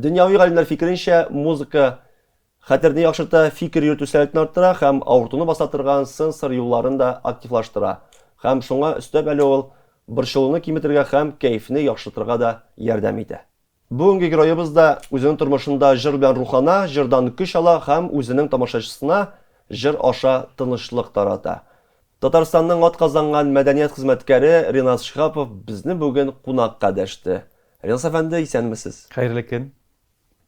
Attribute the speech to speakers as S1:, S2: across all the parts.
S1: Дөньяви галимнәр фикеренчә, музыка хәтерне яхшырта, фикер йөртү сәләтен арттыра һәм авыртуны баса торган сенсор юлларын да активлаштыра. Һәм шуңа өстәп әле ул борчылуны киметергә һәм кәефне яхшыртырга да ярдәм итә. Бүгенге героебыз да үзенең тормышында җыр белән рухлана, җырдан көч ала һәм үзенең тамашачысына җыр аша тынычлык тарата. Татарстанның атказанган мәдәният хезмәткәре Риназ Шиһапов безне бүген кунакка дәште. Риназ әфәнде, исәнмесез!
S2: Хәерле көн!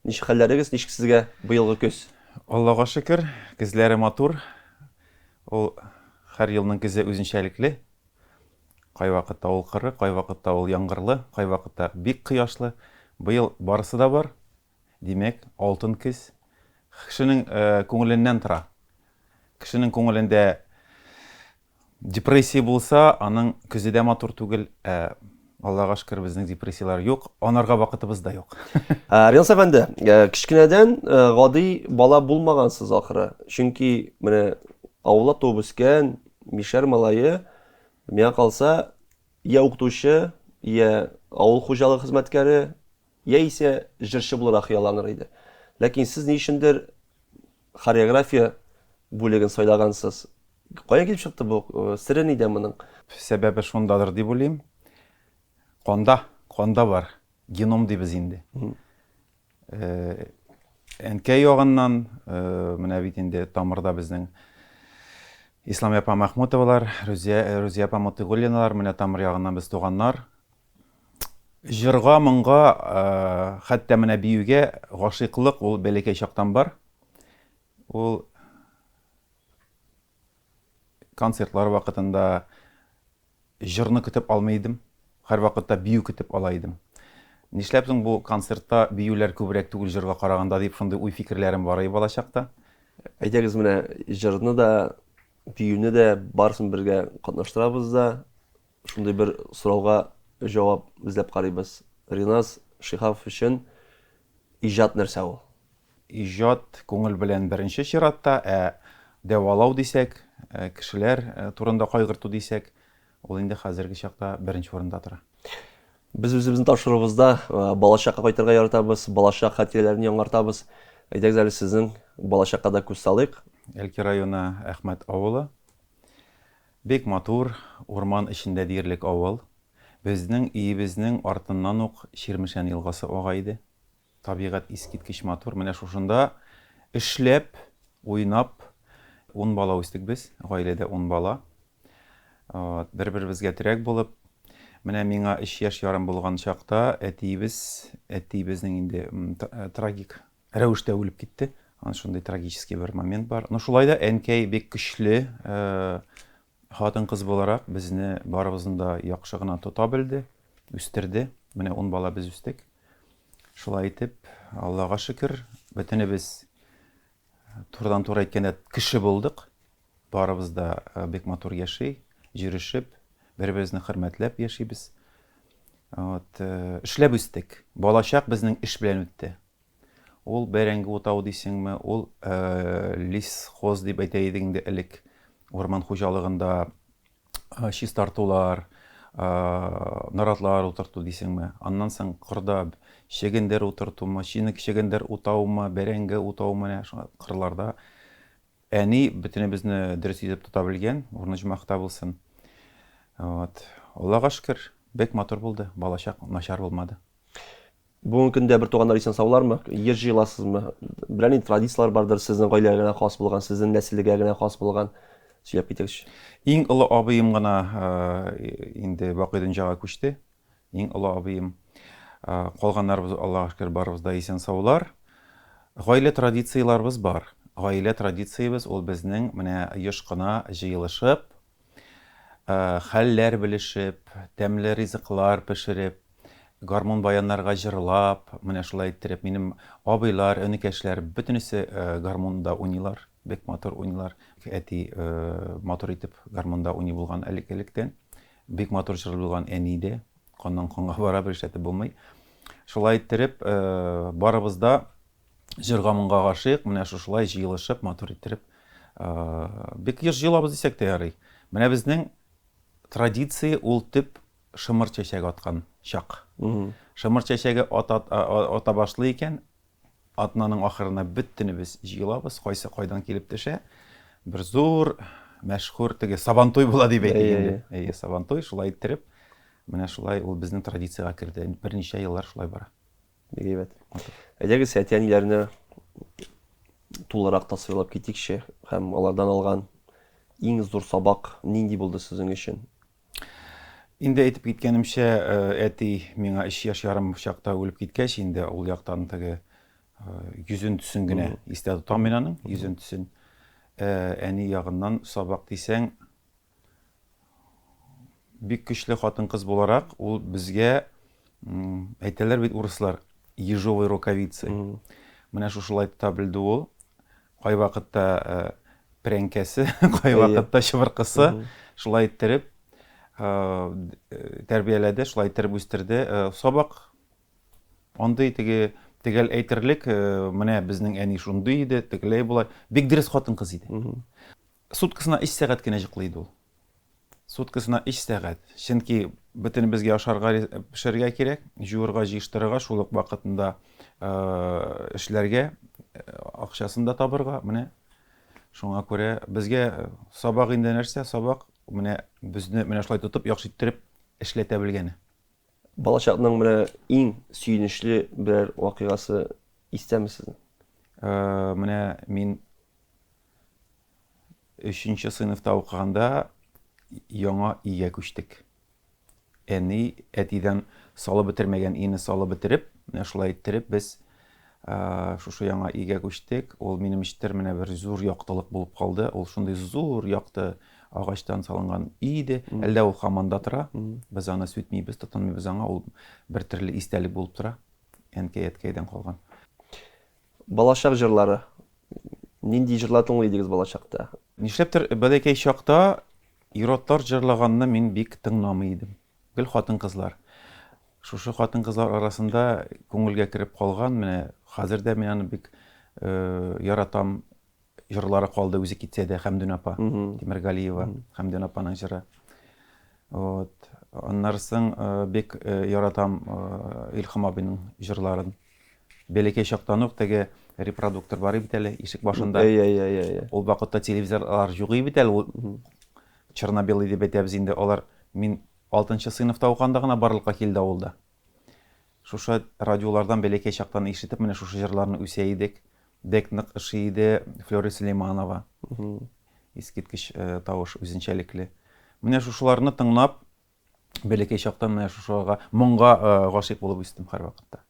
S1: Ничек хәлләрегез, ничек сезгә быелгы көз?
S2: Аллага шөкер, көзләре матур. Ул һәр елның көзе үзенчәлекле. Кайвакытта ул коры, кайвакытта ул яңгырлы, кайвакытта бик кояшлы. Быел барысы да бар. Димәк, алтын көз. Кешенең күңеленнән тора. Кешенең күңелендә депрессия булса, аның көзе дә матур түгел. Ә Аллага шөкер, безнең депрессияләр юк, анарга вакытыбыз да юк.
S1: Ренас әфәнде, кечкенәдән гади бала булмагансыз ахры. Чөнки менә авылда туып үскән мишәр малае, миңа калса, я укытучы, я авыл хуҗалыгы хезмәткәре, яисә җырчы булырга хыялланыр иде. Ләкин сез ни өчендер хореография бүлеген сайлагансыз. Каян килеп чыкты бу? Сере нидә моның?
S2: Сәбәбе шундадыр дип уйлыйм. Канда, канда бар. Геном дибез инде. Әнкәй ягыннан, менә бит инде тамырда безнең Исламия апа Махмутовалар, Рузия, Рузия апа Мотыйгуллиналар, менә тамыр ягыннан без туганнар. Җырга, моңга, хәтта менә биюгә гашыйклык ул бәләкәй чактан бар. Ул концертлар вакытында җырны көтеп алмый идем. Һәрвакытта бию көтеп ала идем. Нишләп соң бу концертта биюләр күбрәк түгел җырга караганда дип шундый уй-фикерләрем бар иде балачакта.
S1: Әйдәгез менә җырны да, биюне дә барысын бергә катнаштырабыз да, шундый бер сорауга җавап эзләп карыйбыз. Риназ Шиһапов өчен иҗат нәрсә ул?
S2: Иҗат күңел белән беренче чиратта, ә дәвалау дисәк, кешеләр турында кайгырту дисәк, ул инде хәзерге чакта беренче урында тора.
S1: Без үзебезнең тапшыруыбызда балачакка кайтырга яратабыз, балачак хатирәләрен яңартабыз. Әйдәгез әле сезнең балачакка да күз салыйк.
S2: Әлки районы Әхмәт авылы. Бик матур, урман эчендә диярлек авыл. Безнең өебезнең артыннан ук Чирмешән елгасы ага иде. Табигать искиткеч матур. Менә шушында эшләп, уйнап, ун бала үстек без, гаиләдә ун бала. Бер-беребезгә терәк булып, менә миңа өч яшь ярым булган чакта әтиебез, әти безнең инде трагик рәвештә үлеп китте. Аны шундый трагический бер момент бар. Но шулай да әнкәй бик көчле хатын-кыз буларак безне барыбызны да яхшы гына тота белде, үстерде. Менә ун бала без үстек. Шулай итеп, Аллага шөкер, бөтенебез турыдан-туры әйткәндә кеше булдык. Барыбыз да бик матур яши, җөрешеп, бер-беребезне хөрмәтләп яшибез. Вот, эшләп үстек. Балачак безнең эш белән үтте. Ул бәрәңге утау дисеңме, ул лесхоз дип әйтә идек инде элек. Урман хуҗалыгында чистартулар, наратлар утырту дисеңме. Аннан соң кырда чөгендер утыртумы, чөгендер утаумы, бәрәңге утаумы, менә шуңа кырларда. Әни бөтенебезне дөрес итеп тота белгән, урыны җомахта булсын. Вот. Аллага шөкер, бик матур булды, балачак начар булмады.
S1: Бүгенге көндә бер туганнар исән саулармы? Еш җыеласызмы? Берәр нинди традицияләр бардыр сезнең гаиләгә генә хас булган, сезнең нәселгә генә хас булган? Сөйләп китегезче.
S2: Иң олы абыем гына инде бакый дөньяга күчте. Иң олы абыем. Калганнарыбыз, Аллага шөкер, барыбыз да исән саулар. Гаилә традицияләребез бар. Гаилә традициябез ул безнең менә еш кына җыелышып, Хәлләр белешеп, тәмле ризыклар пешереп, гармун-баяннарга җырлап, менә шулай иттереп, минем абыйлар, энекәшләр бөтенесе гармунда уйныйлар, бик матур уйныйлар. Әти матур итеп гармунда уйный булган элек-электән. Бик матур җырлый булган әни дә, каннан канга бара, бер эшләтеп булмый. Шулай иттереп, барыбыз да җырга-моңга гашыйк, менә шушылай җыелышып, матур иттереп, бик еш җыелабыз дисәк тә ярый. Менә безнең традиция ул төп шымыр чәчәк аткан чак. Шомырт чәчәге ата, ата башлый икән, атнаның ахырына бөтенебез җыелабыз, кайсы кайдан килеп төшә. Бер зур мәшһүр теге сабантуй була дип әйтик инде. Әйе, сабантуй шулай иттереп, менә шулай ул безнең традициягә керде. Берничә еллар шулай бара.
S1: Бик әйбәт. Әйдәгез, әти-әниләрне тулырак тасвирлап китикче һәм алардан алган иң зур сабак нинди булды сезнең өчен?
S2: Инде әйтеп киткәнемчә, әти миңа өч яшь ярым чакта үлеп киткәч, инде ул яктан теге йөзен төсен генә истә тотам мин аның, йөзен төсен. Әни ягыннан сабак дисәң, бик көчле хатын-кыз буларак, ул безгә әйтәләр бит урыслар, ежовые рукавицы. Менә шушылай тота белде ул. Кайвакытта прәнкәсе, кайвакытта чыбыркысы шулай иттереп тәрбияләде, шулай иттереп үстерде. Сабак андый теге төгәл әйтерлек, менә безнең әни шундый иде, тегеләй болай. Бик дөрес хатын-кыз иде. Суткасына өч сәгать кенә йоклый иде ул. Суткасына өч сәгать. Чөнки бөтенебезгә ашарга пешерергә кирәк, җуырга, җыештырырга, шул ук вакытында эшләргә, акчасын да табырга. Менә шуңа күрә безгә сабак инде нәрсә? Сабак менә безне менә шулай тотып, яхшы иттереп эшләтә белгәне.
S1: Балачакның менә иң сөенечле берәр вакыйгасы истәме сезнең?
S2: Менә мин Өченче сыйныфта укыганда яңа өйгә күчтек. Әни әтидән салып бетермәгән өйне салып бетереп, менә шулай иттереп без шушы яңа өйгә күчтек. Ул минем өчтер менә бер зур яктылык булып калды. Ул шундый зур якты агачтан салынган өй иде. Әллә ул һаман да тора. Без аны сүтмибез, тотынмыйбыз аңа. Ул бер төрле истәлек булып тора. Әнкәй-әткәйдән калган.
S1: Балачак җырлары. Нинди җырлар тыңлый идегез балачакта?
S2: Нишләптер бәләкәй чакта ир-атлар җырлаганны мин бик тыңламый идем. Гел хатын-кызлар. Шушы хатын-кызлар арасында күңелгә кереп калган, менә хәзер дә мин аны бик яратам. Җырлары калды үзе китсә дә Хәмдүн апа Тимергалиева, Хәмдүн апаның җыры. Вот. Аннары соң бик яратам Илһам абыйның җырларын. Бәләкәй чактан ук теге репродуктор бар бит әле ишек башында.
S1: Әй, әй, әй, әй.
S2: Ул вакытта телевизорлар юк иде бит әле, ул черно-белый дип әйтәбез инде. Алар мин 6 сыйныфта укыганда гына барлыкка килде авылда. Шушы радиолардан бәләкәй чактан ишетеп, менә шушы җырларны үсә идек. Бик нык ошый иде Флюра Сөләйманова. Искиткеч э, тавыш үзенчәлекле. Менә шушыларны тыңлап, бәләкәй чактан менә шушыга моңга э, гашыйк булып үстем һәрвакытта.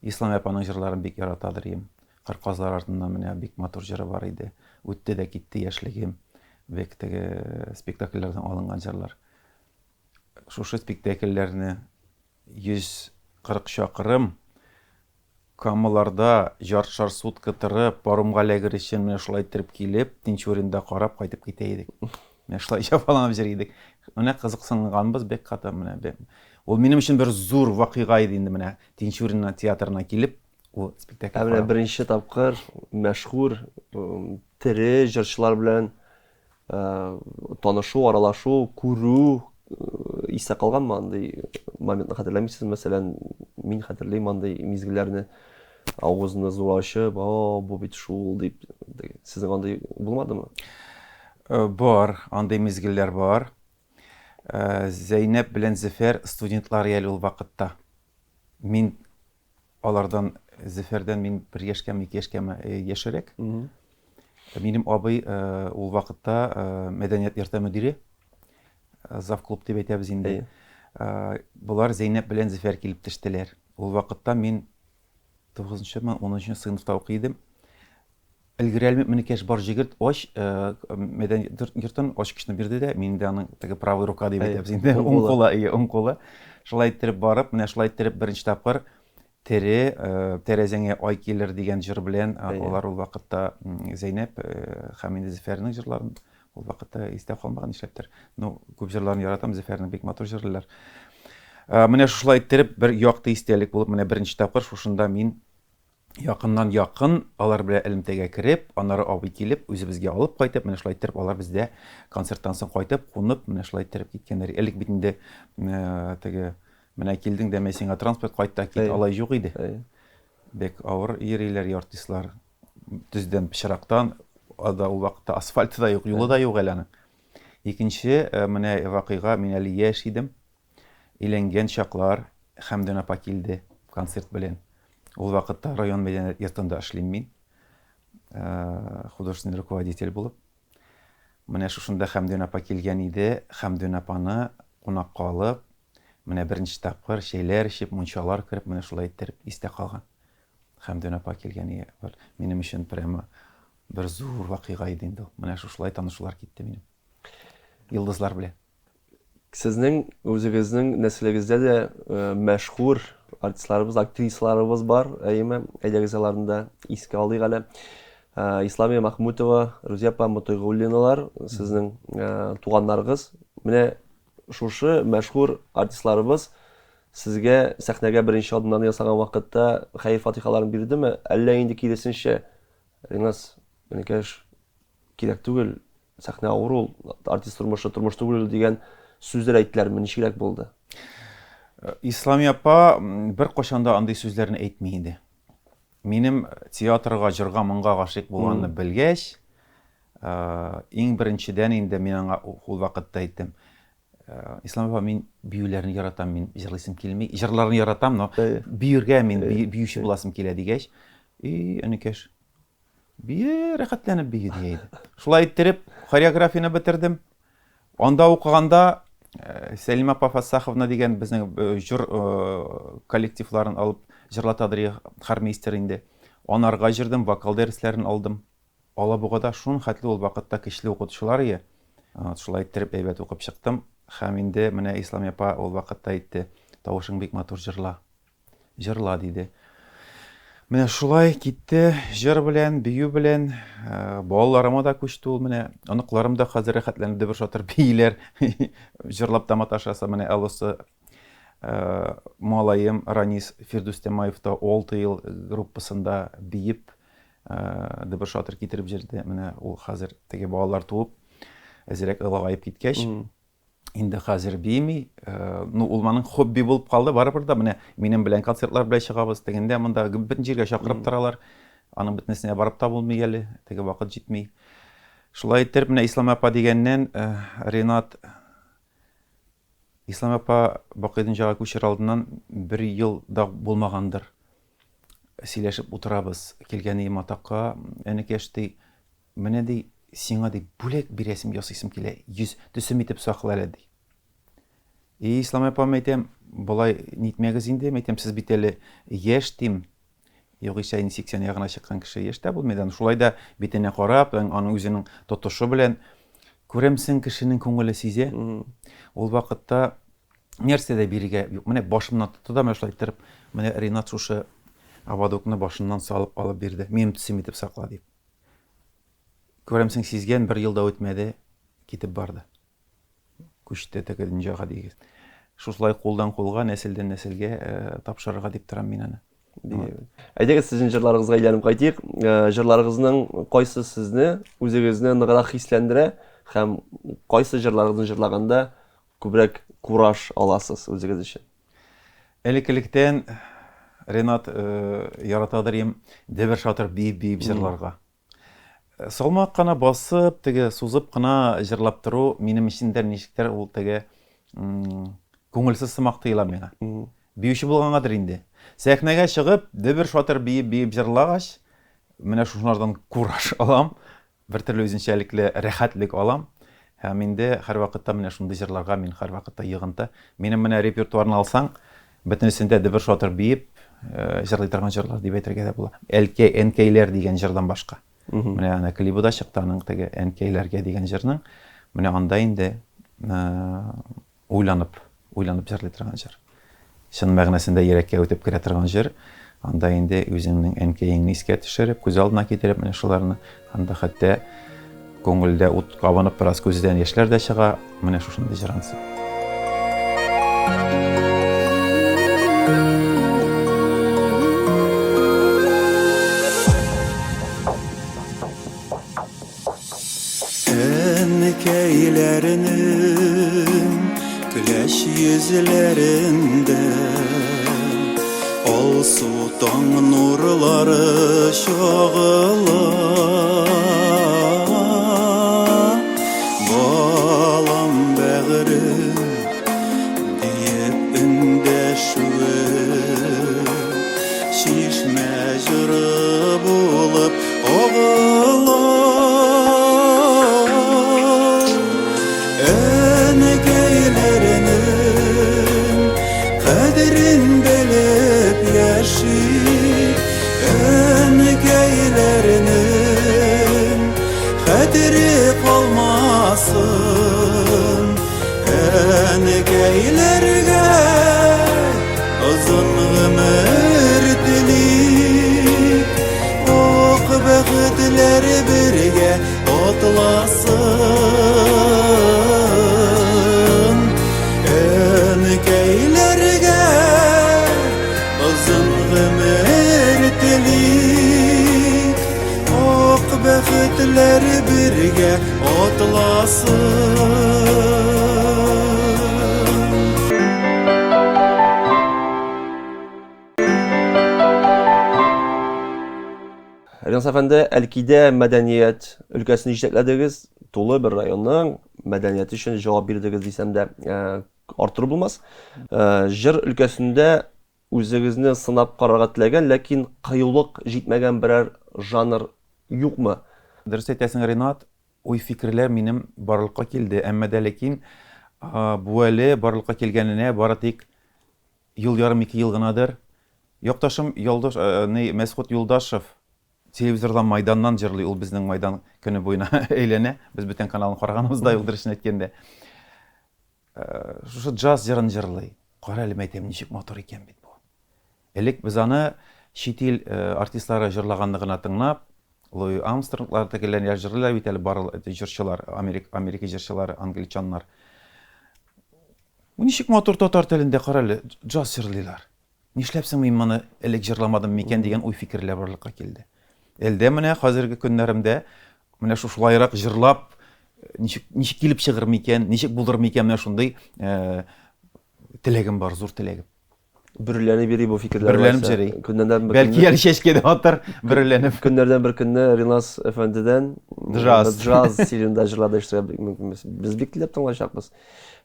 S2: Ислам апаның җырларын бик яратадыр идем. Кыр казлар артыннан менә бик матур җыры бар иде. Үтте дә китте яшьлегем. Бик теге э, спектакльләрдән алынган җырлар. Шушы спектакльләрне 140 чакрым Камаларда яртышар сутка торып, паромга эләгер өчен менә шулай иттереп килеп, Тинчуринда карап кайтып китә идек. Менә шулай җәфаланып йөри идек. Менә кызыксынганбыз бик каты менә. Ул минем өчен бер зур вакыйга иде инде менә Тинчурин театрына килеп, ул спектакль.
S1: Ә менә беренче тапкыр мәшһүр тере җырчылар белән танышу, аралашу, күрү истә калганмы андый моментны хәтерләмисез? Мәсәлән, мин хәтерлим андый мизгелләрне авызны зур ачып, о, бу бит шул дип. Сезнең андый булмадымы?
S2: Бар, андый мизгелләр бар. Зәйнәп белән Зөфәр студентлар әле ул вакытта. Мин Алардан Зөфәрдән мин бер яшькәме, ике яшькәме яшьрәк. Минем абый ул вакытта мәдәният йорты мөдире, завклуб дип әйтәбез инде. Болар Зәйнәп белән Зөфәр килеп төштеләр. Ул вакытта мин 9-нчымы, 10-нчы сыйныфта укый идем. Өлгерә алмыйм, менекәш бар җегет, ач, мәдәният йортын ачкычны бирде дә, мин дә аның теге правый рука дип әйтәбез инде, уң кулы, әйе, уң кулы. Шулай иттереп барып, менә шулай иттереп беренче тапкыр тере тәрәзәңә ай килер дигән җыр белән алар ул вакытта Зәйнәп һәм инде Зөфәрнең җырларын ул вакытта истә калмаган нишләптер. Ну, күп җырларын яратам, Зөфәрнең бик матур җырлыйлар. Менә шушылай иттереп бер якты истәлек булып, менә беренче тапкыр шушында мин якыннан якын алар белән элемтәгә кереп, аннары абый килеп, үзебезгә алып кайтып, менә шулай иттереп алар бездә концерттан соң кайтып, кунып, менә шулай иттереп киткәннәр. Элек бит инде теге Менә килдең дә, мә сиңа транспорт, кайт та кит, алай юк иде. Бик авыр йөриләр артистлар. Төздән, пычрактан, анда ул вакытта асфальты да юк, юлы да юк әле аның. Икенче, менә вакыйга, мин әле яшь идем. Өйләнгән чаклар, Хәмдүн апа килде концерт белән. Ул вакытта район мәдәният йортында эшлим мин. Художественный руководитель булып. Менә шушында Хәмдүн апа килгән иде. Хәмдүн апаны кунакка алып, менә беренче тапкыр чәйләр эчеп, мунчалар кереп, менә шулай иттереп истә калган. Хәмдүн апа килгән иде. Бер минем өчен прямо бер зур вакыйга иде инде ул. Менә шушылай танышулар китте минем. Йолдызлар белән.
S1: Сезнең үзегезнең нәселегездә дә мәшһүр артистларыбыз, актрисаларыбыз бар, әйеме? Әйдәгез аларны да искә алыйк әле. Исламия Махмутова, Рузия апа Мотыйгуллиналар сезнең туганнарыгыз. Менә шушы мәшһүр артистларыбыз сезгә сәхнәгә беренче адымнарны ясаган вакытта хәер-фатихаларын бирдеме? Әллә инде киресенчә, Ринас, энекәш, кирәк түгел, сәхнә авыр ул, артист тормышы тормыш түгел ул дигән сүзләр әйттеләрме, ничегрәк булды?
S2: Исламия апа беркайчан да андый сүзләрне әйтми иде. Минем театрга, җырга, моңга гашыйк булганны белгәч, иң беренчедән инде мин аңа ул вакытта әйттем. Ислам апа, мин биюләрне яратам, мин җырлыйсым килми. Җырларны яратам, но биергә мин биюче буласым килә дигәч, и, энекәш, Бие, рәхәтләнеп бие дия иде. Шулай иттереп, хореографияне бетердем. Анда укыганда э, Сәлимә апа Фассаховна дигән безнең э, җыр э, коллективларын алып җырлатадыр хормейстер инде. Анарга җырдым, вокал дәресләрен алдым. Алабугада шун хәтле ул вакытта көчле укытучылар ие. Шулай иттереп әйбәт укып чыктым. Һәм инде менә Ислам апа ул вакытта әйтте, тавышың бик матур җырла. Җырла, диде. Менә шулай китте җыр белән, бию белән. Э, балаларыма да күчте ул менә. Оныкларым да хәзер рәхәтләнеп дөбер-шатыр бииләр. Җырлап та маташасы. Менә олысы э, малаем Ранис Фирдүс Тямаев та 6 ел группасында биеп, э, дөбер-шатыр китереп җөрде. Менә ул хәзер теге балалар туып, әзрәк олыгаеп киткәч, инде хәзер бими. Э, ну, ул моның хобби булып калды. Барыбер дә менә минем белән концертлар белән чыгабыз. Тегендә монда бөтен җиргә чакырып торалар. Аның бөтенесенә барып та булмый әле, теге вакыт җитми. Шулай иттереп, менә Ислам апа дигәннән, э, Ренат Ислам апа Бакый дөньяга күчер алдыннан бер ел да булмагандыр. Сөйләшеп утырабыз. Килгән ием атакка, энекәш ди, Менә, ди, сиңа, ди, бүләк бирәсем, ясыйсым килә, йөз төсем итеп сакла әле, ди. И, Ислам апам, әйтәм, болай нитмәгез инде, әйтәм, сез бит әле яшь, дим. Югыйсә инде 80 ягына чыккан кеше яшь тә булмый да. Шулай да битенә карап, аның үзенең тотышы белән күрәмсең, кешенең күңеле сизә. Ул вакытта нәрсә дә бирергә юк. Менә башымнан тотты да, менә шулай иттереп, менә Ринат шушы ободокны башыннан салып алып бирде. Минем төсем итеп сакла дип. Күрәмсең, сизгән, бер ел да үтмәде, китеп барды. Күчте теге дөньяга дигез. Шушылай кулдан кулга, нәселдән нәселгә э, тапшырырга дип торам мин аны.
S1: Әйдәгез сезнең җырларыгызга әйләнеп кайтыйк. Э, җырларыгызның кайсы сезне, үзегезне ныграк хисләндерә һәм кайсы җырларыгызны җырлаганда күбрәк кураж аласыз үзегез өчен?
S2: Элек-электән Ренат э, яратадыр им дөбер-шатыр биеп-биеп җырларга. Э, салмак кына басып, теге сузып кына җырлап тору минем өчен дә ничектер ул теге күңелсез сымак тоела миңа. Биюче булгангадыр инде. Сәхнәгә чыгып, дөбер-шатыр биеп-биеп җырлагач, менә шушылардан кураж алам. Бер төрле үзенчәлекле рәхәтлек алам. Һәм инде һәрвакытта менә шундый җырларга мин һәрвакытта йогынты. Минем менә репертуарны алсаң, бөтенесендә дөбер-шатыр биеп э, җырлый торган җырлар дип әйтергә дә була. Әлкәй, әнкәйләр дигән җырдан башка. Менә әнә клибы да чыкты аның теге әнкәйләргә дигән җырның. Менә анда инде э, Уйланып, уйланып җырлый торган җыр. Чын мәгънәсендә йөрәккә үтеп керә торган җыр. Анда инде үзеңнең әнкәеңне искә төшереп, күз алдына китереп, менә шуларны. Анда хәтта күңелдә ут кабынып, бераз күздән яшьләр дә чыга. Менә шушындый җыр анысы.
S3: Әнкәйләренең көләч Көләч йөзләрендә Алсу таң нурлары чагыла. Балам бәгырем диеп эндәшүе Чишмә җыры булып агыла. Әнекәйләренең кадерен белеп яши, Әнекәйләренең хәтере калмасын. Әнекәйләргә озын гомер телик, Ак бәхетләр бергә Атласын әнкәйләргә озын гомер телик, ак бәхетләр бергә атласын.
S1: Ринас әфәнде, Әлкидә мәдәният өлкәсен җитәкләдегез, тулы бер районның мәдәнияте өчен җавап бирдегез дисәм дә, э, арттыру булмас. Э, җыр өлкәсендә үзегезне сынап карарга теләгән, ләкин кыюлык җитмәгән берәр жанр юкмы?
S2: Дөрес әйтәсең, Ринат, уй-фикерләр минем барлыкка килде, әмма дә ләкин бу әле барлыкка килгәненә бары тик ел ярым, ике ел гынадыр. Якташым Ялдаш, э, ни, Мәсхүт Юлдашев телевизордан Майданнан җырлый, ул безнең Майдан көне буена әйләнә. Без бүтән каналын караганыбыз да юк, дөресен әйткәндә. Э, шушы джаз җырын җырлый. Кара әле, мәйтәм, ничек матур икән бит бу. Элек без аны чит ил э, артистлары җырлаганны гына тыңлап, Луи Армстронглар тегеләр җырлыйлар бит әле бар җырчылар, Америка, Америка җырчылары, англичаннар. Ничек матур татар телендә, кара әле, джаз җырлыйлар. Нишләп соң мин моны элек җырламадым микән дигән уй-фикерләр барлыкка килде. Әлдә менә хәзерге көннәремдә менә шушылайрак җырлап, ничек, ничек килеп чыгыр микән, ничек булыр микән, менә шундый э, теләгем бар, зур теләгем.
S1: Бөреләнеп йөри бу фикерләр.
S2: Бөреләнеп йөри.
S1: Көннәрдән
S2: бер Бәлки әле чәчкә дә атар, бөреләнеп.
S1: Көннәрдән бер көнне Ринас әфәндедән
S2: джаз,
S1: джаз стилендә җырлады ишетергә мөмкин. Без бик теләп тыңлаячакбыз.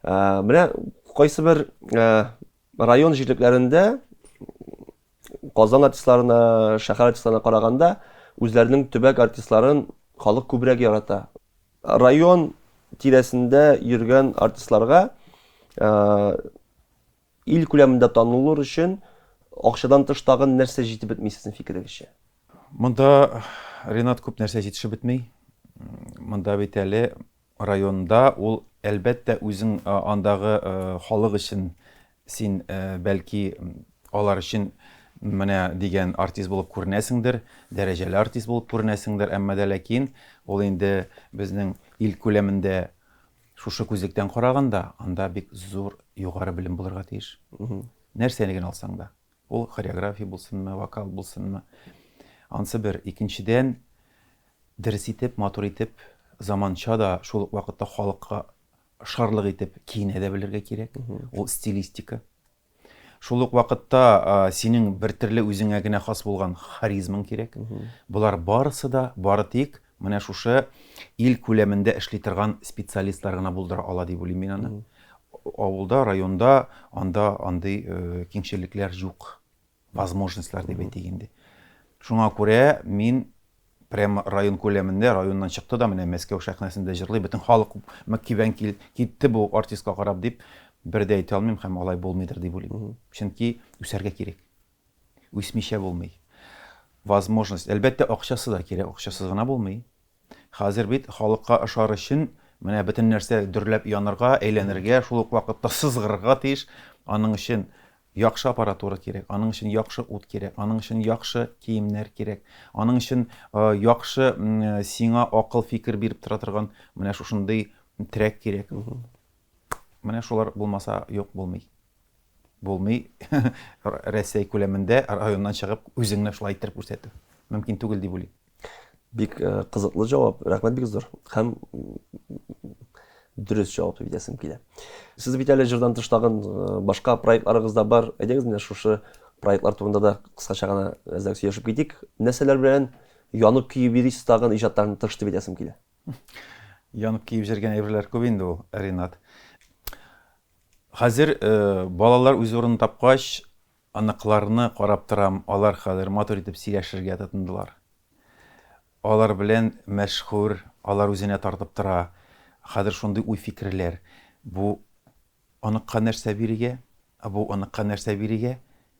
S1: Э, менә кайсы бер э, район җирлекләрендә Казан артистларына, шәһәр артистларына караганда, үзләренең төбәк артистларын халык күбрәк ярата. Район тирәсендә йөргән артистларга э, ил күләмендә танылыр өчен акчадан тыш тагын нәрсә җитеп бетми сезнең фикерегезчә?
S2: Монда, Ренат, күп нәрсә җитешеп бетми. Монда бит әле Районда ул, әлбәттә, үзең андагы халык өчен син, бәлки, алар өчен менә дигән артист булып күренәсеңдер, дәрәҗәле артист булып күренәсеңдер, әмма дә ләкин ул инде безнең ил күләмендә шушы күзлектән караганда, анда бик зур югары белем булырга тиеш. Нәрсәне генә алсаң да. Ул хореография булсынмы, вокал булсынмы. Ансы бер. Икенчедән, Дөрес итеп, матур итеп, заманча да, шул ук вакытта халыкка ошарлык итеп киенә дә белергә кирәк. Ул стилистика. Шул ук вакытта синең бертөрле үзеңә генә хас булган харизмаң кирәк. Болар барысы да бары тик менә шушы ил күләмендә эшли торган специалистлар гына булдыра ала дип уйлыйм мин аны. Авылда, районда анда андый киңчелекләр юк. Возможностьлар дип әйтик инде. Шуңа күрә мин прямо район күләмендә, районнан чыкты да, менә Мәскәү сәхнәсендә җырлый, бөтен халык мөкибән китте бу артистка карап дип бер дә әйтә алмыйм һәм алай булмыйдыр дип уйлыйм. Чөнки үсәргә кирәк. Үсмичә булмый. Возможность, әлбәттә, акчасы да кирәк, акчасыз гына булмый. Хәзер бит халыкка ошар өчен менә бөтен нәрсә дөрләп янырга, әйләнергә, шул ук вакытта сызгырырга тиеш. Аның өчен яхшы аппаратура кирәк, аның өчен яхшы ут кирәк, аның өчен яхшы киемнәр кирәк, аның өчен яхшы сиңа акыл, фикер биреп тора торган менә шушындый терәк кирәк. Менә шулар булмаса, юк, булмый. Булмый Рәсәй күләмендә районнан чыгып үзеңне шулай иттереп күрсәтү. Мөмкин түгел дип уйлыйм.
S1: Бик кызыклы җавап, рәхмәт бик зур. Һәм дөрес җавап дип әйтәсем килә. Сез бит әле җырдан тыш тагын э, башка проектларыгыз да бар. Әйдәгез менә шушы проектлар турында да кыскача гына әзрәк сөйләшеп китик. Нәрсәләр белән янып көеп йөрисез тагын иҗаттан тыш дип әйтәсем килә.
S2: Янып көеп йөргән әйберләр күп инде ул, Ринат. Хәзер э, балалар үз урынын тапкач, оныкларны карап торам, алар хәзер матур итеп сөйләшергә тотындылар. Алар белән мәшһүр, алар үзенә тартып тора. Хәзер шундый уй-фикерләр, бу оныкка нәрсә бирергә, ә бу оныкка нәрсә бирергә?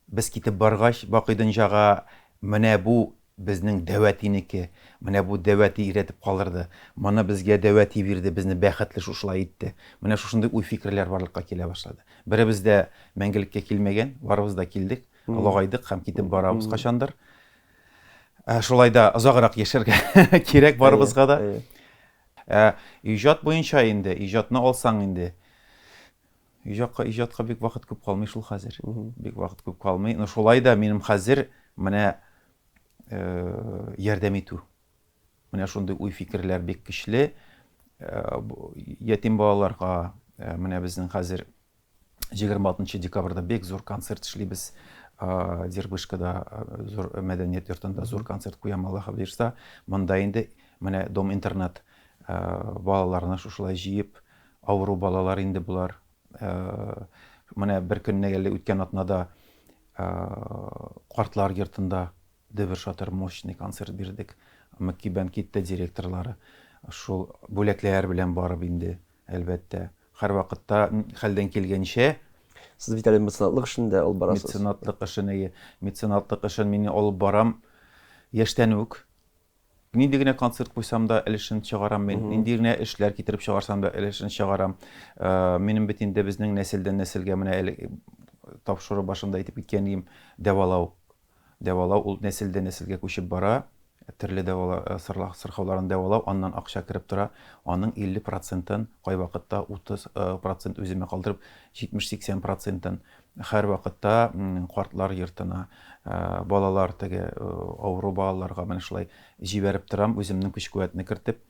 S2: Без китеп баргач, бакый дөнҗага менә бу безнең дәү әтинеке, менә бу дәү әти өйрәтеп калдырды, моны безгә дәү әти бирде, безне бәхетле шушылай итте. Менә шушындый уй-фикерләр барлыкка килә башлады. Беребез дә мәңгелеккә килмәгән, барыбыз да килдек, олыгайдык һәм китеп барабыз кайчандыр. Ә, шулай да озаграк яшәргә кирәк барыбызга да. Ә, иҗат буенча инде, иҗатны алсаң инде, иҗатка, иҗатка бик вакыт күп калмый шул хәзер. Бик вакыт күп калмый. Но шулай да минем хәзер менә э, ярдәм итү. Менә шундый уй-фикерләр бик көчле. Э, ятим балаларга э, менә безнең хәзер 26 декабрьдә бик зур концерт эшлибез. Дербышкада зур мәдәният йортында зур концерт куям, Аллаһ боерса. Монда инде менә дом-интернат балаларны шушылай җыеп, авыру балалар инде болар. Менә бер көнне әле үткән атнада картлар йортында дөбер-шатыр мощный концерт бирдек. Мөкиббән китте директорлары. Шул бүләкләр белән барып инде, әлбәттә. Һәрвакытта хәлдән килгәнчә.
S1: Сез бит әле меценатлык эшен дә алып барасыз.
S2: Меценатлык эшен, әйе. Меценатлык эшен мин алып барам яшьтән үк. Нинди генә концерт куйсам да, өлешен чыгарам мин. Нинди генә эшләр китереп чыгарсам да, өлешен чыгарам. Э, минем бит инде безнең нәселдән нәселгә менә әле тапшыру башында әйтеп киткән идем, дәвалау. Дәвалау ул нәселдән нәселгә күчеп бара. Төрле дәвала, э, сырхауларын дәвалау, аннан акча кереп тора. Аның 50 процентын, кайвакытта 30 э, процент үземә калдырып, 70-80 процентын һәрвакытта картлар йортына, э, балалар теге авыру балаларга менә шулай җибәреп торам, үземнең көч-куәтне кертеп.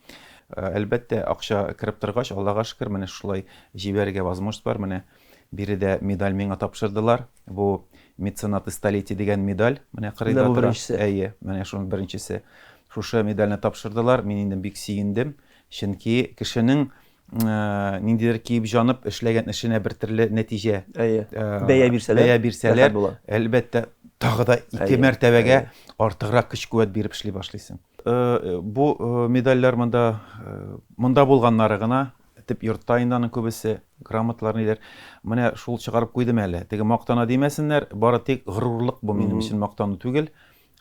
S2: Әлбәттә, акча кереп торгач, Аллага шөкер, менә шулай җибәрергә возможность бар. Менә Биредә медаль миңа тапшырдылар. Бу Меценаты столетия дигән медаль. Менә кырыйда тора. Әйе, менә шуның беренчесе. Шушы медальне тапшырдылар. Мин инде бик сөендем. Чөнки кешенең э, ниндидер киеп җанып эшләгән эшенә бер төрле нәтиҗә.
S1: Әйе. Э, бәя бирсәләр.
S2: Бәя бирсәләр, әлбәттә, тагы да ике мәртәбәгә артыграк көч-куәт биреп эшли башлыйсың. Э, бу медальләр монда монда булганнары гына Төп йортта инде аның күбесе, грамоталар ниләр. Менә шул чыгарып куйдым әле. Теге мактана димәсеннәр, бары тик горурлык бу минем өчен мактану түгел.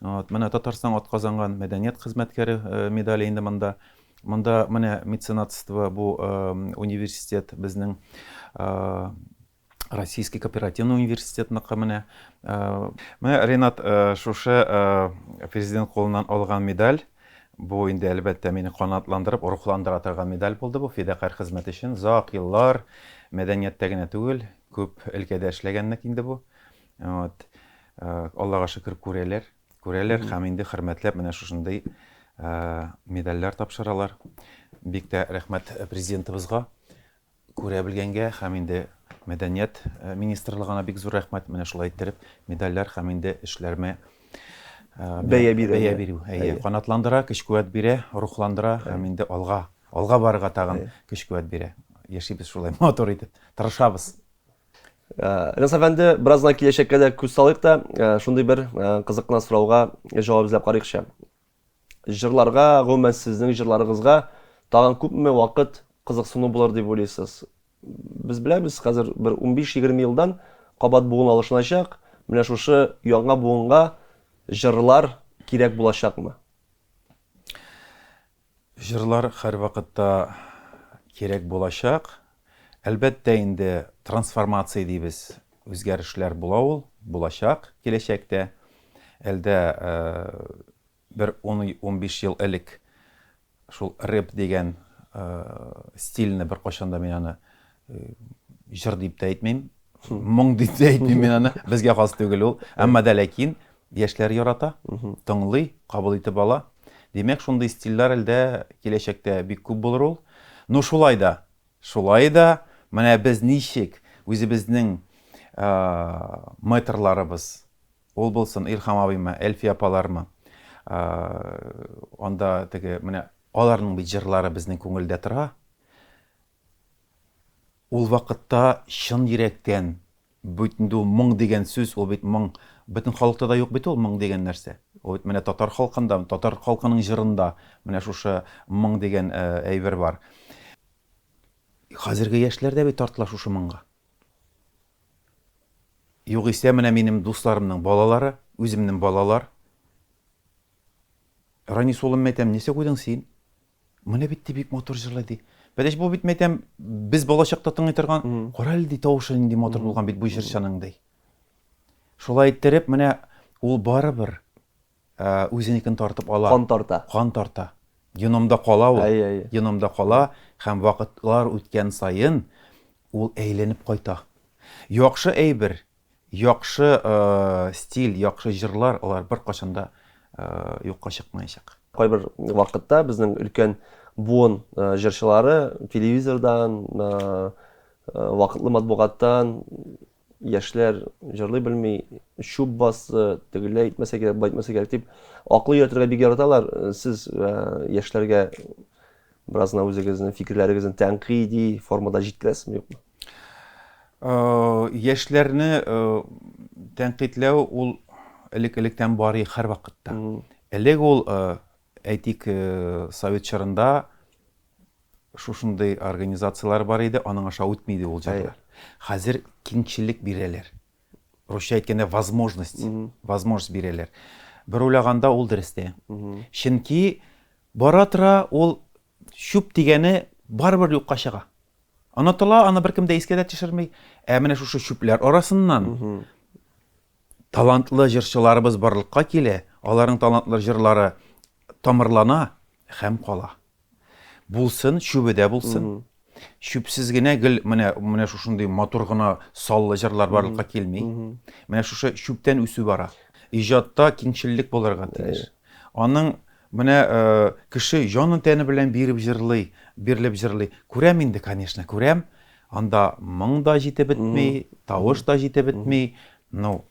S2: Вот, менә Татарстан атказанган мәдәният хезмәткәре э, медале инде монда. Монда менә меценатство бу э, университет безнең э, Российский кооперативный университетныкы менә. Э, менә Ренат э, шушы э, президент кулыннан алган медаль. Бу инде әлбәттә мине канатландырып, рухландыра торган медаль булды бу фидакарь хезмәт өчен. Озак еллар мәдәнияттә генә түгел, күп өлкәдә эшләгәнлек инде бу. Вот. Аллага шөкер күрәләр, күрәләр һәм инде хөрмәтләп менә шушындый медальләр тапшыралар. Бик тә рәхмәт президентыбызга. Күрә белгәнгә һәм инде мәдәният министрлыгына бик зур рәхмәт. Менә шулай иттереп медальләр һәм инде эшләрмә
S1: бәя бирү.
S2: Бәя бирү. Әйе, канатландыра, көч-куәт бирә, рухландыра һәм инде алга, алга барырга тагын көч-куәт бирә. Яшибез шулай матур итеп, тырышабыз.
S1: Ренас әфәнде, бераз гына киләчәккә дә күз салыйк та, шундый бер кызык кына сорауга җавап эзләп карыйкчы. Җырларга, гомумән сезнең җырларыгызга тагын күпме вакыт кызыксыну булыр дип уйлыйсыз? Без беләбез, хәзер бер 15-20 елдан кабат буын алышыначак. Менә шушы яңа буынга җырлар кирәк булачакмы?
S2: Җырлар һәрвакытта кирәк булачак. Әлбәттә инде, трансформация дибез, үзгәрешләр була ул, булачак киләчәктә. Әлдә бер ун-унбиш ел элек шул рэп дигән стильне беркайчан да мин аны җыр дип тә әйтмим, моң дип тә әйтмим мин аны, безгә хас түгел ул. Әмма дә ләкин яшьләр ярата, тыңлый, кабул итеп ала. Димәк, шундый стильләр әлдә киләчәктә бик күп булыр ул. Ну, шулай да. Шулай да менә без ничек үзебезнең мэтрларыбыз, ул булсын Илһам абыймы, Әлфия апалармы, анда теге менә аларның бит җырлары безнең күңелдә тора. Ул вакытта чын йөрәктән бит инде ул моң дигән сүз, ул бит моң бөтен халыкта да юк бит ул моң дигән нәрсә. Ул бит менә татар халкында, татар халкының җырында менә шушы моң дигән әйбер бар. Хәзерге яшьләр дә бит тартыла шушы моңга. Югыйсә менә минем дусларымның балалары, үземнең балалар. Ранис улым, әйтәм, нәрсә куйдың син? Менә бит ди бик матур җырлый ди. Бәдәч бу бит мәйтәм, без балачакта тыңлый торган, кара әле ди тавышы нинди матур булган бит бу җырчының ди. Шулай иттереп, менә ул барыбер үзенекен тартып ала.
S1: Кан тарта.
S2: Кан тарта. Геномда кала ул.
S1: Әйе, әйе.
S2: Геномда кала һәм вакытлар үткән саен ул әйләнеп кайта. Яхшы әйбер Яхшы стиль, яхшы җырлар алар беркайчан да юкка чыкмаячак.
S1: Кайбер вакытта безнең өлкән буын җырчылары телевизордан, вакытлы матбугаттан яшьләр җырлый белми, чүп басы, тегеләй итмәсә кирәк, болай итмәсә кирәк дип акыл өйрәтергә бик яраталар. Сез яшьләргә бераз гына үзегезнең фикерләрегезне тәнкыйди формада җиткерәсезме, юкмы?
S2: Яшьләрне тәнкыйтьләү ул элек-электән бар һәрвакытта. Элек ул, әйтик, совет чорында шушындый организацияләр бар иде, аның аша үтми иде ул җырлар. Хәзер киңчелек бирәләр. Русча әйткәндә, возможность, возможность бирәләр. Бер уйлаганда ул дөрес тә. Чөнки бара-тора ул чүп дигәне барыбер юкка чыга. Онытыла, аны беркем дә искә дә төшерми. Ә менә шушы чүпләр арасыннан талантлы җырчыларыбыз барлыкка килә, аларның талантлы җырлары тамырлана һәм кала. Булсын, чүбе дә булсын. Чүпсез генә гел менә менә шушындый матур гына саллы җырлар барлыкка килми. Менә шушы чүптән үсү бара. Иҗатта киңчеллек булырга тиеш. Аның менә кеше җаны-тәне белән биреп җырлый, бирелеп җырлый. Күрәм инде, конечно, күрәм. Анда моң да җитеп бетми, тавыш та җитеп бетми. Ну,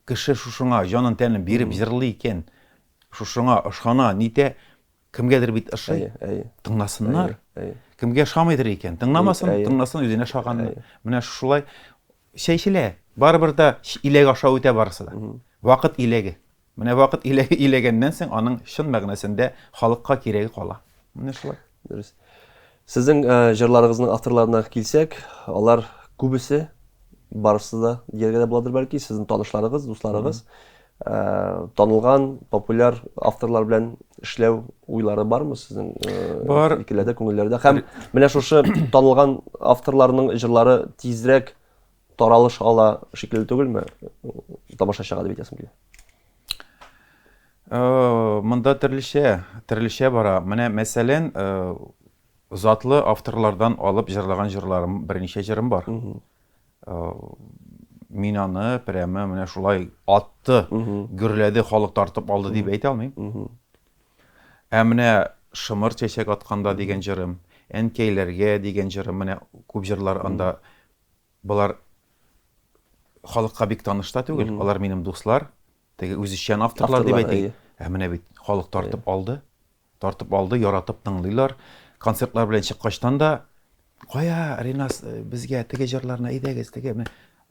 S2: кеше шушыңа җанын-тәнен биреп җырлый икән, шушыңа ышана, нитә, кемгәдер бит ошый. Тыңласыннар. Кемгә ошамыйдыр икән, тыңламасын, тыңласын үзенә ошаганны. Менә шулай чәчелә. Барыбер дә иләк аша үтә барысы да. Вакыт иләге. Менә вакыт иләге иләгәннән соң аның чын мәгънәсендә халыкка кирәге кала. Менә шулай.
S1: Дөрес. Сезнең җырларыгызның авторларына килсәк, алар күбесе, барысы да дияргә дә буладыр бәлки, сезнең танышларыгыз, дусларыгыз. Танылган, популяр авторлар белән эшләү уйлары бармы сезнең
S2: Бар.
S1: фикерләрдә, күңелләрдә? Һәм менә шушы танылган авторларның җырлары тизрәк таралыш ала шикелле түгелме? Тамашачыга дип әйтәсем килә.
S2: Монда төрлечә, төрлечә бара. Менә мәсәлән, затлы авторлардан алып җырлаган җырларым, берничә җырым бар. Мин аны прямо менә шулай атты, гөрләде, халык тартып алды дип әйтә алмыйм. Ә менә Шымыр чәчәк атканда дигән җырым, Әнкәйләргә дигән җырым, менә күп җырлар анда болар халыкка бик таныш та түгел, алар минем дуслар, теге үзешчән авторлар дип әйтик. Ә менә бит халык тартып алды, тартып алды, яратып тыңлыйлар. Концертлар белән чыккачтан да, кая, Ринас, безгә теге җырларны әйдәгез, теге менә.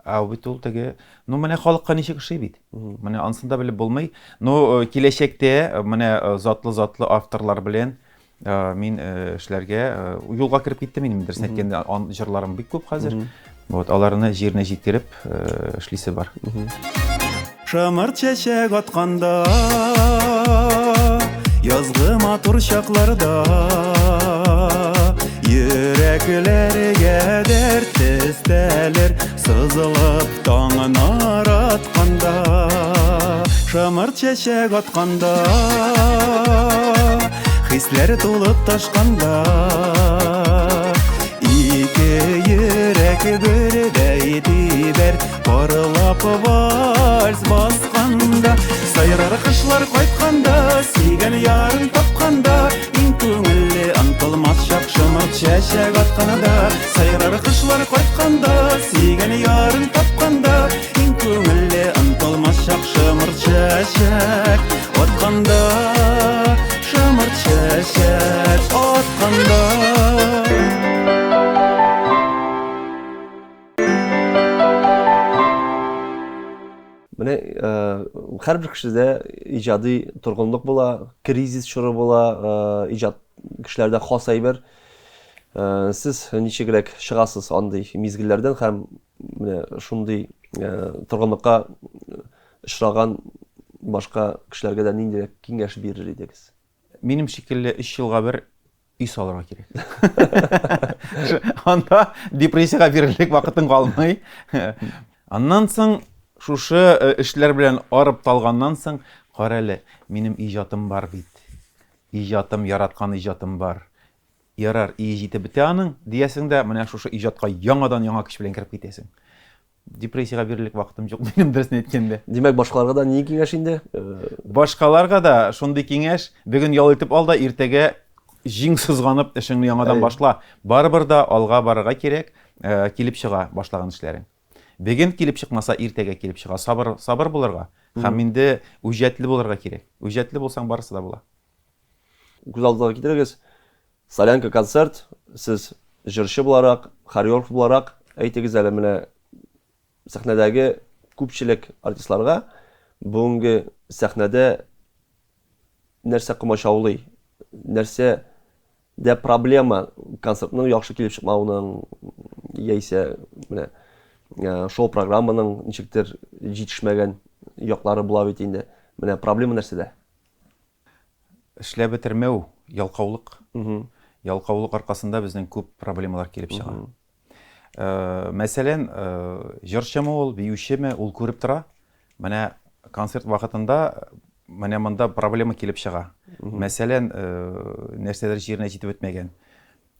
S2: Ә бит ул теге, ну менә халыкка ничек ошый бит. Менә анысын да белеп булмый. Ну, киләчәктә менә затлы-затлы авторлар белән мин эшләргә юлга кереп киттем инде, дөресен әйткәндә, җырларым бик күп хәзер. Вот, аларны җиренә җиткереп эшлисе бар.
S3: Шомырт чәчәк атканда, язгы матур чакларда, йөрәкләргә дәрт өстәлер, сызылып таңнар атканда. Шомырт чәчәк атканда, хисләр тулып ташканда, ике йөрәк бердәй тибәр, парлап вальс басканда. Сайрар кошлар кайтканда, сөйгән ярын тапканда, иң күңелле онытылмас чак шомырт чәчәк атканда. чәчәк атканда, шомырт чәчәк атканда.
S1: Менә һәрбер кешедә иҗади торгынлык була, кризис чоры була, иҗат кешеләрдә хас әйбер. Сез ничегрәк чыгасыз андый мизгелләрдән һәм менә шундый торгынлыкка очраган башка кешеләргә дә ниндирәк киңәш бирер идегез?
S2: Минем шикелле өч елга бер өй салырга кирәк. Анда депрессиягә бирелерлек вакытың калмый. Аннан соң шушы э, эшләр белән арып талганнан соң, кара әле, минем иҗатым бар бит. Иҗатым, яраткан иҗатым бар. Ярар, ие җитеп бетә аның, диясең дә, менә шушы иҗатка яңадан яңа көч белән кереп китәсең. Депрессиягә бирелерлек вакытым юк минем, дөресен әйткәндә.
S1: Димәк, башкаларга да ни киңәш инде?
S2: Э, башкаларга да шундый киңәш, бүген ял итеп ал да, иртәгә җиң сызганып эшеңне яңадан башла. Барыбер да алга барырга кирәк, э, килеп чыга башлаган эшләрең. Бүген килеп чыкмаса, иртәгә килеп чыга. Сабыр, сабыр булырга һәм инде үҗәтле булырга кирәк. Үҗәтле булсаң, барысы да була.
S1: Күз алдыгызга китерегез, Солянка концерт, сез җырчы буларак, хореограф буларак әйтегез әле менә сәхнәдәге күпчелек артистларга бүгенге сәхнәдә нәрсә комачаулый, нәрсә дә проблема концертның яхшы килеп чыкмавының яисә менә э, шоу программаның ничектер җитешмәгән яклары була бит инде. Менә проблема нәрсәдә?
S2: Эшләп бетермәү, ялкаулык. Ялкаулык аркасында безнең күп проблемалар килеп чыга. Э, мәсәлән, э, җырчымы ул, биючеме, ул күреп тора. Менә концерт вакытында менә монда проблема килеп чыга. Мәсәлән, э, нәрсәдер җиренә җитеп бетмәгән.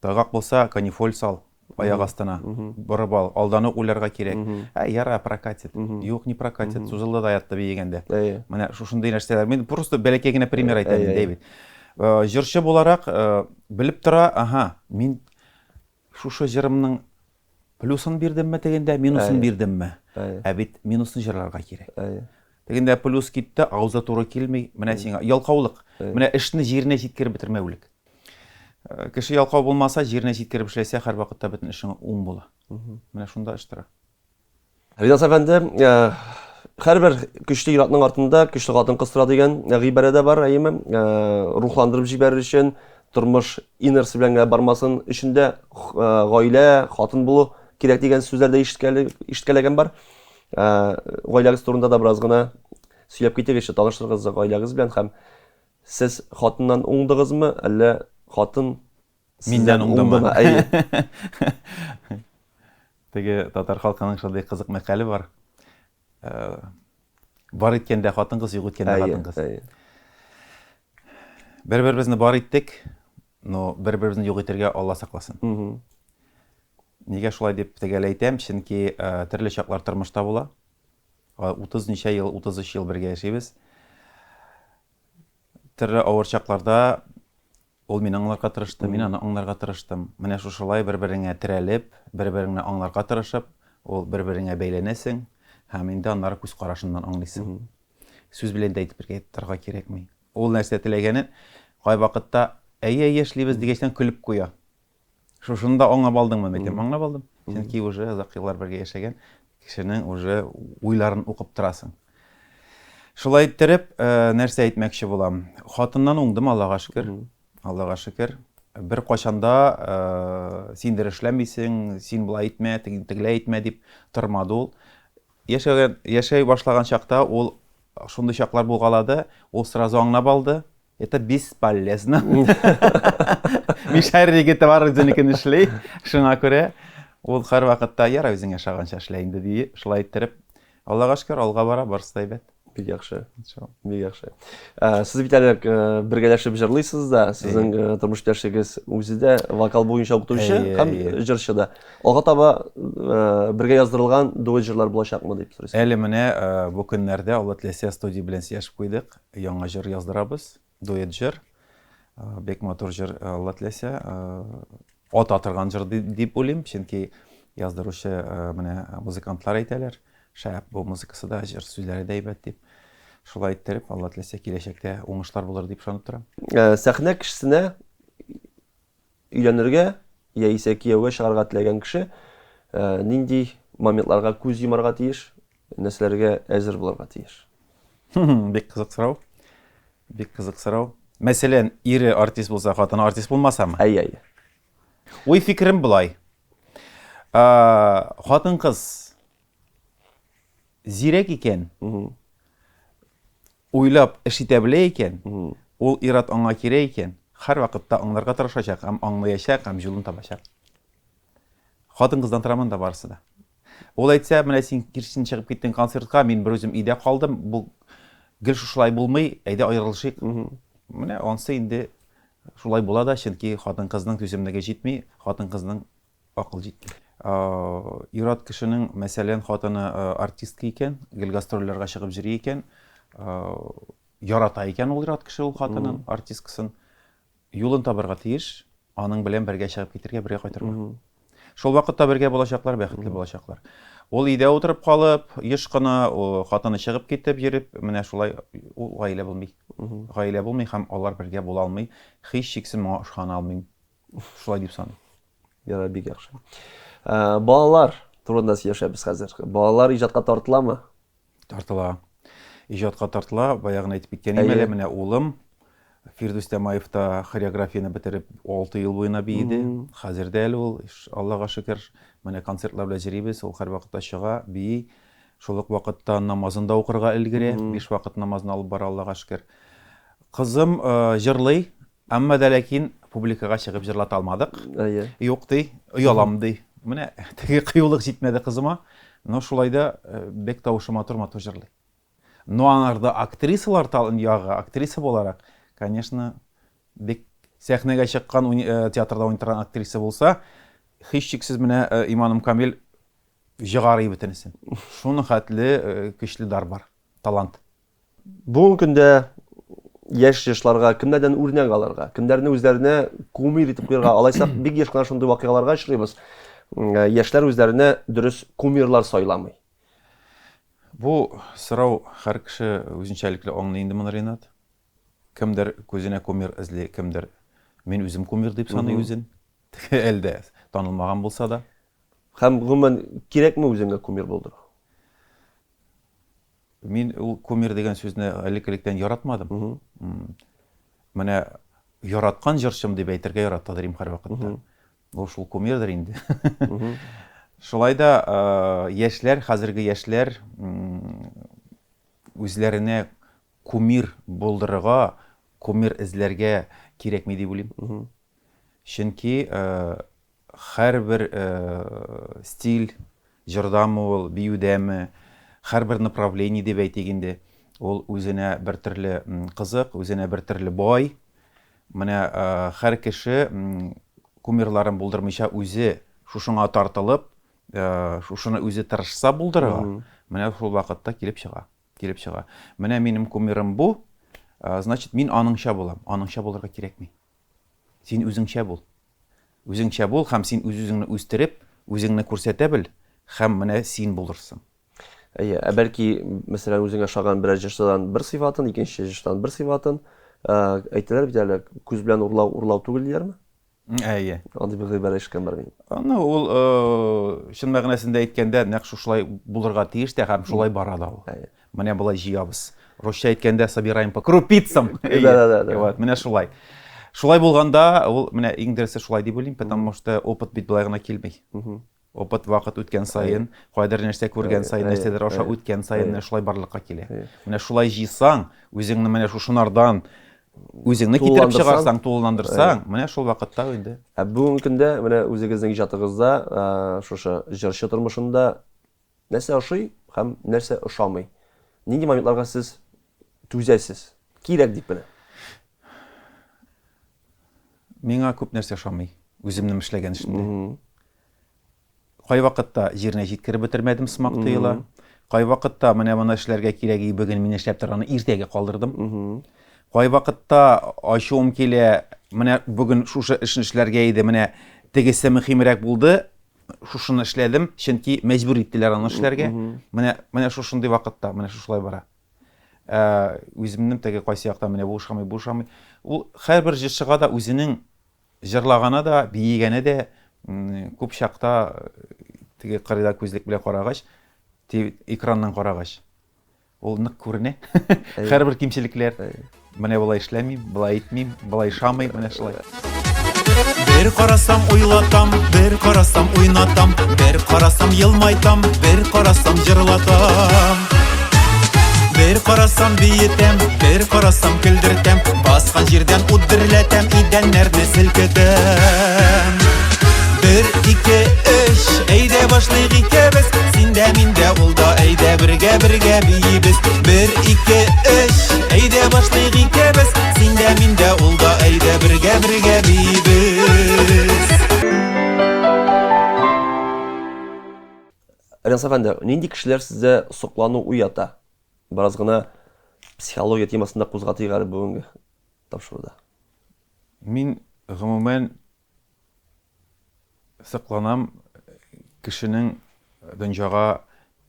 S2: Тайгак булса, канифоль сал аяк астына, борып ал, алдан ук уйларга кирәк. Ә, яра, прокатит. Юк, не прокатит, сузылды да ятты биегәндә. Менә шушындый нәрсәләр. Мин просто бәләкәй генә пример әйтәм инде, бит. Э, җырчы буларак э, белеп тора, ага, мин шушы җырымның плюсын бирдемме тегендә, минусын бирдемме? Ә бит минусын җырларга кирәк. Тегендә плюс китте, авызда туры килми. Менә сиңа ялкаулык. Менә эшне җиренә җиткереп бетермәүлек. Э, кеше ялкау булмаса, җиренә җиткереп эшләсә, һәрвакытта бөтен эшең уң була. Менә шунда эш тора.
S1: Ринас әфәнде, э, һәрбер көчле ир-атның артында көчле хатын-кыз тора дигән гыйбарә дә бар, әйеме? Э, рухландырып җибәрер өчен, тормыш инерция белән генә бармасын өчен дә гаилә, хатын булу кирәк дигән сүзләр дә ишеткәләгән бар. Гаиләгез турында да бераз гына сөйләп китегезче, таныштырыгыз гаиләгез белән һәм Сез хатыннан уңдыгызмы, әллә хатын
S2: миннән уңдымы? Әйе. Теге татар халкының шундый кызык мәкале бар. Э, бар иткәндә хатын-кыз, юк иткәндә хатын-кыз. Бер-беребезне бар иттек, но бер-беребезне юк итәргә Алла сакласын. Нигә шулай дип төгәл әйтәм? Чөнки э, төрле чаклар тормышта була. 30 ничә ел, 33 ел бергә яшибез. Төрле авыр чакларда ул мине аңларга тырышты, мин аны аңларга тырыштым. Менә шушылай бер-береңә терәлеп, бер-береңне аңларга тырышып, ул бер-береңә бәйләнәсең һәм инде аннары күз карашыннан аңлыйсың. Сүз белән дә әйтеп торырга кирәкми. Ул нәрсә теләгәнен кайвакытта әйе, әйе эшлибез дигәчтән көлеп куя. Шушыны да аңлап алдыңмы, әйтәм, аңлап алдым. Чөнки уже озак еллар бергә яшәгән кешенең уже уйларын укып торасың. Шулай иттереп, э, нәрсә әйтмәкче булам? Хатыннан уңдым, Аллага шөкер. Аллага шөкер. Бер кайчанда э, син дер эшләмисең, син болай итмә, тегеләй итмә дип тормады ул. Яшәгән, яшәй башлаган чакта ул шундый чаклар булгалады, ул сразу аңлап алды. Это бесполезно. Мишәр егете бар үзенекен эшли. Шуңа күрә ул һәрвакытта яра үзең яшәгәнчә эшлә инде ди. Шулай иттереп, Аллага шөкер, алга бара, барысы да әйбәт.
S1: Бик яхшы. Бик яхшы. Ә, сез бит әле э, бергәләшеп җырлыйсыз да, сезнең э, тормыш иптәшегез үзе дә вокал буенча укытучы һәм җырчы да. Алга таба э, бергә яздырылган дуэт җырлар булачакмы дип
S2: сорыйсыз. Әле менә бу көннәрдә Алла теләсә студия белән сөйләшеп куйдык. Яңа җыр яздырабыз, дуэт җыр. Бик матур җыр, Алла теләсә. Ата торган җыр дип уйлыйм, чөнки яздыручы менә музыкантлар әйтәләр, шәп бу музыкасы да, җыр сүзләре дә әйбәт дип. Шулай иттереп, Алла теләсә, киләчәктә уңышлар булыр дип ышанып торам.
S1: Э, сәхнә кешесенә өйләнергә яисә кияүгә чыгарга теләгән кеше э, нинди моментларга күз йомарга тиеш, нәрсәләргә әзер булырга тиеш?
S2: Бик кызык сорау. Бик кызык сорау. Мәсәлән, ире артист булса, хатыны артист булмасамы?
S1: Әйе, әйе.
S2: Уй фикерем болай. Хатын-кыз зирәк икән, уйлап эш итә белә икән, ул ир-ат аңа кирәк икән, һәрвакытта аңларга тырышачак һәм аңлаячак һәм юлын табачак. Хатын-кыздан тора монда барысы да. Ул әйтсә, менә син кирсен чыгып киттең концертка, мин бер үзем өйдә калдым, бу гел шушылай булмый, әйдә аерылышыйк. Менә ансы инде шулай була да, чөнки хатын-кызның түземлеге җитми, хатын-кызның Акыл җитми. Ир-ат кешенең, мәсәлән, хатыны артистка икән, гел гастрольләргә чыгып йөри икән, ярата икән ул ир-ат кеше ул хатынын, артисткасын, юлын табарга тиеш, аның белән бергә чыгып китергә, бергә кайтырга. Шул вакытта бергә булачаклар, бәхетле булачаклар. Ул өйдә утырып калып, еш кына хатыны чыгып китеп йөреп, менә шулай ул гаилә булмый. Гаилә булмый һәм алар бергә була алмый. Һичшиксез моңа ышана алмыйм.
S1: Шулай дип саныйм. Ярар, бик яхшы. Э, балалар турында сөйләшәбез хәзер. Балалар иҗатка тартыламы?
S2: Тартыла. Иҗатка тартыла. Баягын әйтеп киткән идем әле, менә улым Фирдүс Тямаев та хореографияне бетереп 6 ел буена биеде. Хәзер дә әле ул, Аллага шөкер, менә концертлар белән йөрибез, ул һәрвакытта чыга, бии. Шул ук вакытта намазын да укырга өлгерә, биш вакыт намазын алып бара, Аллага шөкер. Кызым э, җырлый, Әмма дә ләкин публикага чыгып җырлата алмадык.
S1: Әйе.
S2: Юк ди, оялам ди. Менә теге кыюлык җитмәде кызыма. Но шулай да э, бик тавышы матур матур җырлый. Но аңарда актрисалар ягы, актриса буларак, конечно, бик сәхнәгә чыккан э, театрда уйный торган актриса булса, һичшиксез менә э, иманым камил җыгарый бөтенесен. Шуның хәтле көчле дар бар, талант.
S1: Бүгенге көндә яшь җырчыларга кемнәрдән үрнәк алырга, кемнәрне үзләренә кумир итеп куярга, алайса бик еш кына шундый вакыйгаларга очрыйбыз. Э, яшьләр үзләренә дөрес кумирлар сайламый.
S2: Бу сорау һәр кеше үзенчәлекле аңлый инде моны, Ренат. Кемдер күзенә кумир эзли, кемдер мин үзем кумир дип саный үзен. Әле дә танылмаган булса да.
S1: Һәм гомумән кирәкме үзеңә кумир булдыру?
S2: Мин ул кумир дигән сүзне элек-электән яратмадым. Менә яраткан җырчым дип әйтергә яратадыр им һәрвакытта. Ул шул кумирдыр инде. Шулай да яшьләр, хәзерге яшьләр үзләренә кумир булдырырга, кумир эзләргә кирәкми дип уйлыйм. Чөнки Һәрбер стиль, җырдамы ул, биюдәме, һәрбер направление дип әйтик инде, ул үзенә бер төрле кызык, үзенә бер төрле бай. Менә һәр кеше кумирларын булдырмыйча үзе шушыңа тартылып, шушыны үзе тырышса булдырырга, менә шул вакытта килеп чыга. Килеп чыга. Менә минем кумирым бу, значит, мин аныңча булам. Аныңча булырга кирәкми. Син үзеңчә бул. Үзеңчә бул һәм син үз-үзеңне үстереп, үзеңне күрсәтә бел һәм менә син булырсың.
S1: Әйе, ә бәлки, мәсәлән, үзеңә ошаган берәр җырчыдан бер сыйфатын, икенче җырчыдан бер сыйфатын, әйтәләр бит әле, күз белән урлау урлау түгел диләрме?
S2: Әйе.
S1: Андый бер гыйбарә ишеткән бар минем.
S2: Ну, ул чын мәгънәсендә әйткәндә, нәкъ шушылай булырга тиеш тә һәм шулай бара да ул. Әйе. Менә болай җыябыз. Русча әйткәндә, собираем по крупицам.
S1: Да, да, да, да.
S2: Вот, менә шулай. Шулай булганда, ул менә иң дөресе шулай дип уйлыйм, потому что опыт бит болай гына килми. Опыт вакыт үткән саен, кайдыр нәрсә күргән саен, нәрсәдер аша үткән саен менә шулай барлыкка килә. Менә шулай җыйсаң, үзеңне менә шушынардан үзеңне китереп чыгарсаң, тулыландырсаң, менә шул вакытта инде.
S1: Ә бүгенге көндә менә үзегезнең иҗатыгызда, шушы җырчы тормышында нәрсә ошый һәм нәрсә ошамый? Нинди моментларга сез түзәсез? Кирәк дип менә.
S2: Миңа күп нәрсә ошамый үземнең эшләгән эшемдә. Кайвакытта җиренә җиткереп бетермәдем сымак тоела. Кайвакытта менә моны эшләргә кирәк иде, бүген мин эшләп торганы иртәгә калдырдым. Кайвакытта ачуым килә, менә бүген шушы эшне эшләргә иде, менә тегесе мөһимрәк булды, шушыны эшләдем, чөнки мәҗбүр иттеләр аны эшләргә. Менә менә шушындый вакытта, менә шушылай бара. Ә үземнең теге кайсы яктан менә бу ошамый, бу ошамый. Ул һәрбер җырчыга да үзенең җырлаганы да, биегәне дә күп чакта теге кырыйда күзлек белән карагач, экраннан карагач, ул нык күренә. Һәрбер кимчелекләр. Менә болай эшләмим, болай итмим, болай ошамый, менә шулай.
S3: Бер карасам уйлатам, бер карасам уйнатам, бер карасам елмайтам, бер карасам җырлатам. Бер карасам биетәм, бер карасам көлдертәм, баскан җирдән ут дөрләтәм, идәннәрне селкетәм. Бер, ике, өч, әйдә башлыйк икебез, син дә, мин дә, ул да, әйдә бергә-бергә биибез. Бер, ике, өч, әйдә башлыйк икебез, син дә, мин дә, ул да, әйдә бергә-бергә биибез.
S1: Ренс әфәнде, нинди кешеләр сездә соклану уята? Бераз гына психология темасын да кузгатыйк әле бүгенге тапшыруда.
S2: Мин, гомумән, сокланам кешенең дөньяга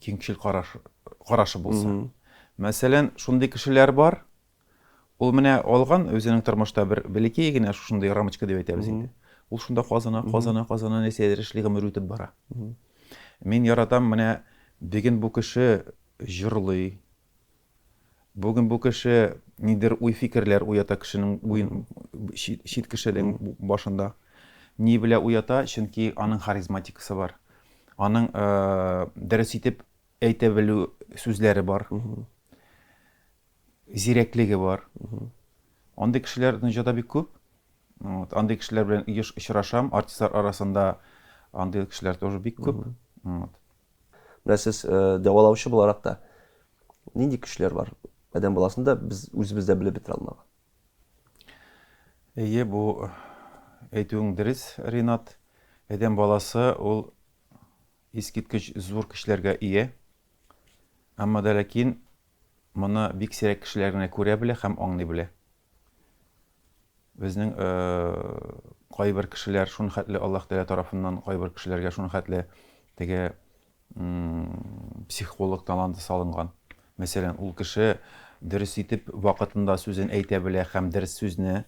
S2: киңчел караш, карашы булса. Мәсәлән, шундый кешеләр бар, ул менә алган үзенең тормышта бер бәләкәй генә шушындый рамочка дип әйтәбез инде. Ул шунда казына, казына, казына нәрсәдер эшли, гомер үтеп бара. Мин яратам менә бүген бу кеше җырлый, Бүген бу кеше нидер уй-фикерләр уята кешенең уен чит кешенең башында. Ни белә уята, чөнки аның харизматикасы бар. Аның дөрес итеп әйтә белү сүзләре бар. Зирәклеге бар. Андый кешеләр дөньяда бик күп. Вот, андый кешеләр белән еш очрашам, артистлар арасында андый кешеләр тоже бик күп. Вот.
S1: Менә сез дәвалаучы буларак та нинди көчләр бар адәм баласында без үзебез дә белеп бетерә алмаган?
S2: Әйе, бу әйтүең дөрес, Ринат. Адәм баласы ул искиткеч зур көчләргә ия. Әмма дә ләкин моны бик сирәк кешеләр генә күрә белә һәм аңлый белә. Безнең кайбер кешеләр шуны хәтле Аллаһ Тәгалә тарафыннан кайбер кешеләргә шуны хәтле теге психолог таланты салынган. Мәсәлән, ул кеше дөрес итеп вакытында сүзен әйтә белә һәм дөрес сүзне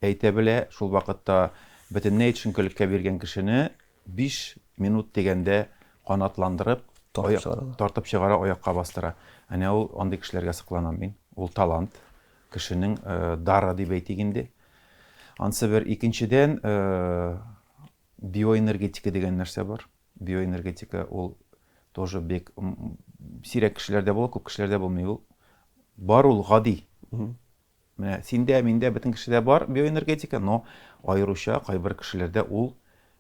S2: әйтә белә. Шул вакытта бөтенләй төшенкелеккә биргән кешене 5 минут дигәндә канатландырып,
S1: тартып чыгара,
S2: тартып чыгара, аякка бастыра. Әнә ул андый кешеләргә сокланам мин. Ул талант. Кешенең дары дип әйтик инде. Ансы бер. Икенчедән, биоэнергетика дигән нәрсә бар. Биоэнергетика ул тоже бик сирәк кешеләрдә була, күп кешеләрдә булмый ул. Бар ул гади. Менә синдә, миндә, бөтен кешедә бар биоэнергетика, но аеруча кайбер кешеләрдә ул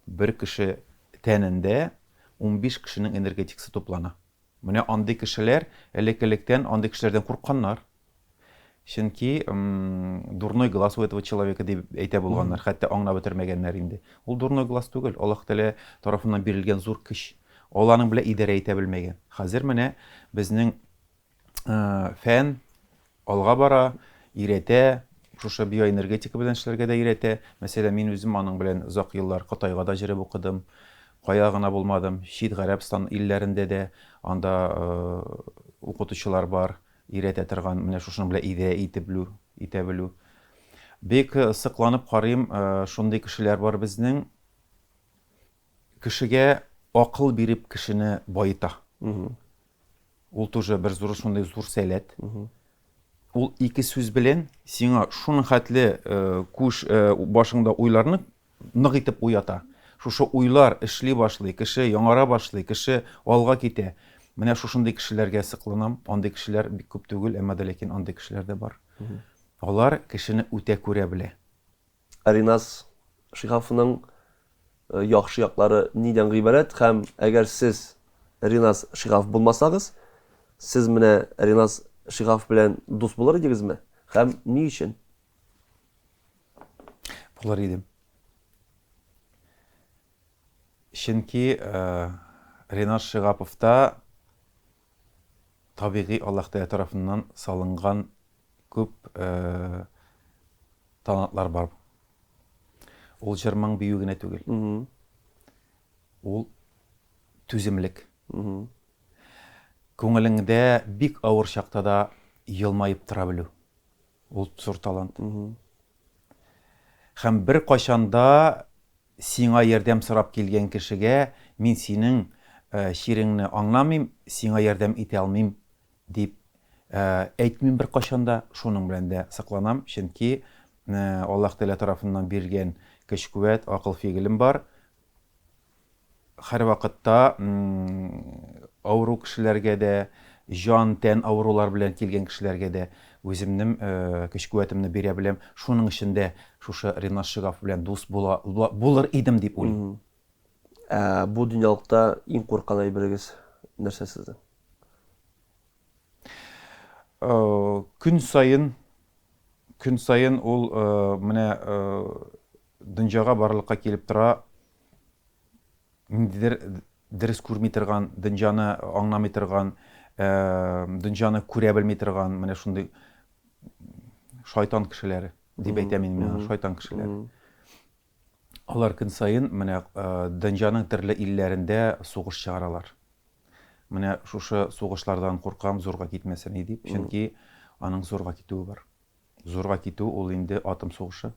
S2: бер кеше тәнендә 15 кешенең энергетикасы туплана. Менә андый кешеләр элек-электән андый кешеләрдән куркканнар. Чөнки дурной глаз у этого человека дип әйтә булганнар, хәтта аңлап бетермәгәннәр инде. Ул дурной глаз түгел, Аллаһ Тәгалә тарафыннан бирелгән зур көч. Ул аның белән идарә итә белмәгән. Хәзер менә безнең фән алга бара, өйрәтә, шушы биоэнергетика белән эшләргә дә өйрәтә. Мәсәлән, мин үзем аның белән озак еллар Кытайга да җөреп укыдым. Кая гына булмадым, чит Гарәбстан илләрендә дә анда укытучылар бар. Өйрәтә торган, менә шушының белән идарә итеп белү, итә белү. Бик сокланып карыйм, шундый кешеләр бар безнең. Кешегә акыл биреп кешене баета. Ул тоже бер зур шундый зур сәләт. Ул ике сүз белән сиңа шуның хәтле күш башыңда уйларны нык итеп уята. Шушы уйлар эшли башлый, кеше яңара башлый, кеше алга китә. Менә шушындый кешеләргә сыкланам. Андый кешеләр бик күп түгел, әмма дә ләкин андый кешеләр дә бар. Алар кешене үтә күрә белә.
S1: Риназ Шиһаповның яхшы яклары нидән гыйбарәт һәм әгәр сез Риназ Шиһапов булмасагыз, сез менә Риназ Шиһапов белән дус булыр идегезме һәм ни өчен?
S2: Булыр идем. Чөнки Ринат Шигаповта табигый Аллаһ Тәгалә тарафыннан салынган күп талантлар бар. Ул җыр-моң бию генә түгел. Ул түземлек. Күңелеңдә бик авыр чакта да. Елмаеп тора белү. Ул зур талант. Һәм беркайчан да сиңа ярдәм сорап килгән кешегә мин синең чиреңне аңламыйм, сиңа ярдәм итә алмыйм дип әйтмим беркайчан да. Шуның белән дә сакланам, чөнки Аллаһ Тәгалә тарафыннан бирелгән көч-куәт, акыл-фигылем бар. Һәрвакытта авыру кешеләргә дә, җан, тән авырулар белән килгән кешеләргә дә үземнең көч-куәтемне бирә беләм. Шуның өчен дә шушы Ринас Шигапов белән дус була, булыр идем дип уйлыйм.
S1: Ә бу дөньялыкта иң курыккан әйберегез нәрсә сезнең?
S2: Көн саен, көн саен ул менә дөньяга барлыкка килеп тора ниндидер дөрес күрми торган, дөньяны аңламый торган, дөньяны күрә белми торган менә шундый шайтан кешеләре дип әйтәм инде мин, шайтан кешеләре. Алар көн саен менә дөньяның төрле илләрендә сугыш чыгаралар. Менә шушы сугышлардан куркам, зурга китмәсен дип, чөнки аның зурга китүе бар. Зурга китү ул инде атом сугышы.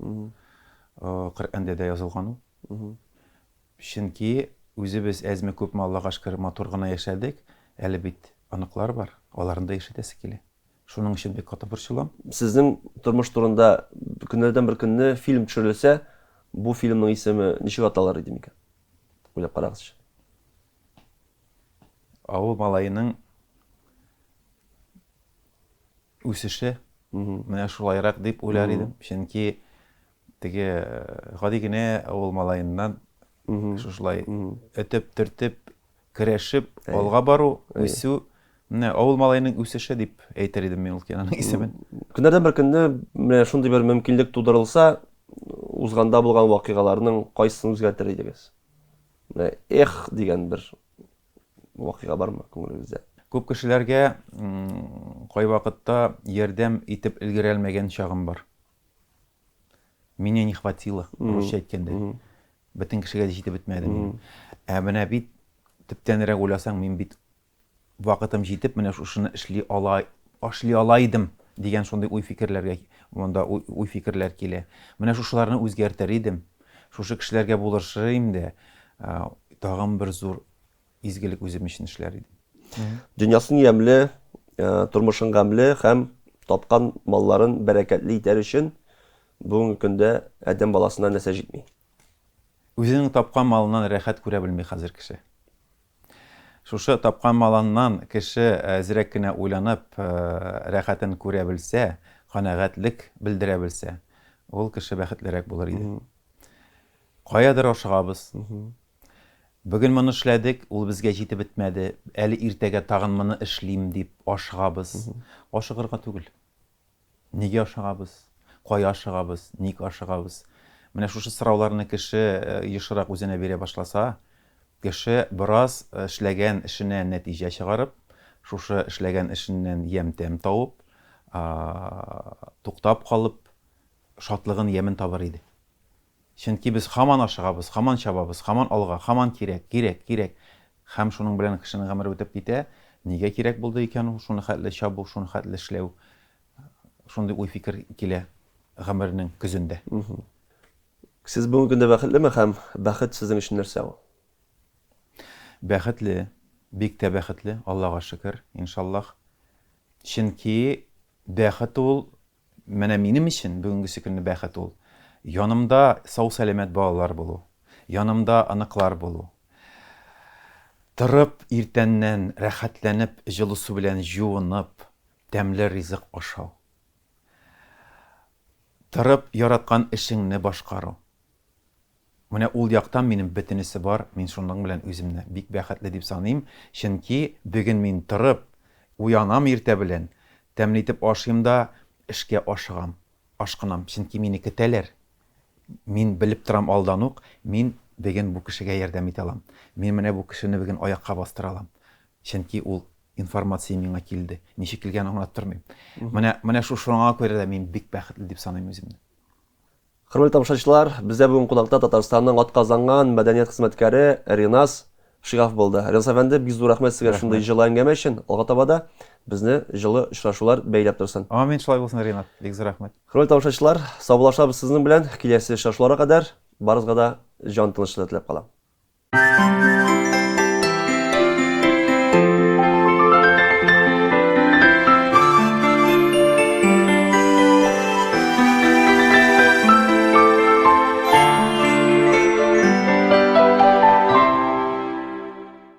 S2: Коръәндә дә язылган ул. Чөнки үзебез әзме-күпме, Аллага шөкер, матур гына яшәдек, әле бит оныклар бар, аларны да яшәтәсе килә. Шуның өчен бик каты борчылам.
S1: Сезнең тормыш турында көннәрдән бер көнне фильм төшерелсә, бу фильмның исеме ничек аталыр иде микән? Уйлап карагызчы.
S2: Авыл малаеның үсеше менә шулайрак дип уйлар идем. Чөнки теге гади генә авыл малаеннан шушылай өтеп, төртеп, көрәшеп алга бару, үсү, менә авыл малаеның үсеше дип әйтер идем мин ул киноның исемен.
S1: Көннәрдән бер көнне менә шундый бер мөмкинлек тудырылса, узганда булган вакыйгаларның кайсысын үзгәртер идегез? Менә эх дигән бер вакыйга бармы күңелегездә?
S2: Күп кешеләргә кайвакытта ярдәм итеп өлгерә алмаган чагым бар. Меня не хватило, русча әйткәндә. Бөтен кешегә дә җитеп бетмәде минем. Ә менә бит төптәнрәк уйласаң, мин бит вакытым җитеп, менә шушыны эшли ала, эшли ала идем дигән шундый уй-фикерләргә, монда уй-фикерләр килә. Менә шушыларны үзгәртер идем. Шушы кешеләргә булышыр идем дә, тагын бер зур изгелек үзем өчен эшләр идем.
S1: Дөньясын ямьле, тормышын гамьле һәм тапкан малларын бәрәкәтле итәр өчен бүгенге көндә адәм баласына нәрсә җитми?
S2: Үзенең тапкан малыннан рәхәт күрә белми хәзер кеше. Шушы тапкан малыннан кеше әзрәк кенә уйланып, рәхәтен күрә белсә, канәгатьлек белдерә белсә, ул кеше бәхетлерәк булыр иде. Каядыр ашыгабыз. Бүген моны эшләдек, ул безгә җитеп бетмәде, әле иртәгә тагын моны эшлим дип ашыгабыз. Ашыгырга түгел. Нигә ашыгабыз? Кая ашыгабыз? Ник ашыгабыз? Менә шушы сорауларны кеше ешрак үзенә бирә башласа, кеше бераз эшләгән эшенә нәтиҗә чыгарып, шушы эшләгән эшеннән ямь-тәм табып, туктап калып, шатлыгын, ямен табыр иде. Чөнки без һаман ашыгабыз, һаман чабабыз, һаман алга, һаман кирәк, кирәк, кирәк. Һәм шуның белән кешенең гомере үтеп китә. Нигә кирәк булды икән ул шуны хәтле чабу, шуны хәтле эшләү? Шундый уй-фикер килә гомернең көзендә.
S1: Сез бүгенге көндә бәхетлеме һәм бәхет сезнең өчен нәрсә ул?
S2: Бәхетле, бик тә бәхетле, Аллага шөкер, иншаллаһ. Чөнки бәхет ул Менә минем өчен бүгенгесе көнне бәхет ул, янымда сау-сәламәт балалар булу, янымда оныклар булу. Торып иртәннән рәхәтләнеп җылы су белән җуынып, тәмле ризык ашау. Торып яраткан эшеңне башкару. Менә ул яктан минем бөтенесе бар, мин шуның белән үземне бик бәхетле дип саныйм, чөнки бүген мин торып, уянам иртә белән, тәмле итеп ашыйм да, эшкә ашыгам, ашкынам, чөнки мине көтәләр. Мин белеп торам алдан ук, мин бүген бу кешегә ярдәм итә алам, мин менә бу кешене бүген аякка бастыра алам, чөнки ул информация миңа килде. Ничек килгәнен аңлап тормыйм. Менә, менә шушыңа күрә дә мин бик бәхетле дип саныйм үземне.
S1: Хөрмәтле тамашачылар, бездә бүген кунакта Татарстанның атказанган мәдәният хезмәткәре Ринас Шигав булды. Ренс әфәнде, бик зур рәхмәт сезгә шундый җылы әңгәмә өчен. Алга таба да безне җылы очрашулар бәйләп торсын.
S2: Амин, шулай булсын, Ренат. Бик зур рәхмәт.
S1: Хөрмәтле тамашачылар, саубуллашабыз сезнең белән. Киләсе очрашуларга кадәр барыгызга да җан тынычлыгы теләп калам.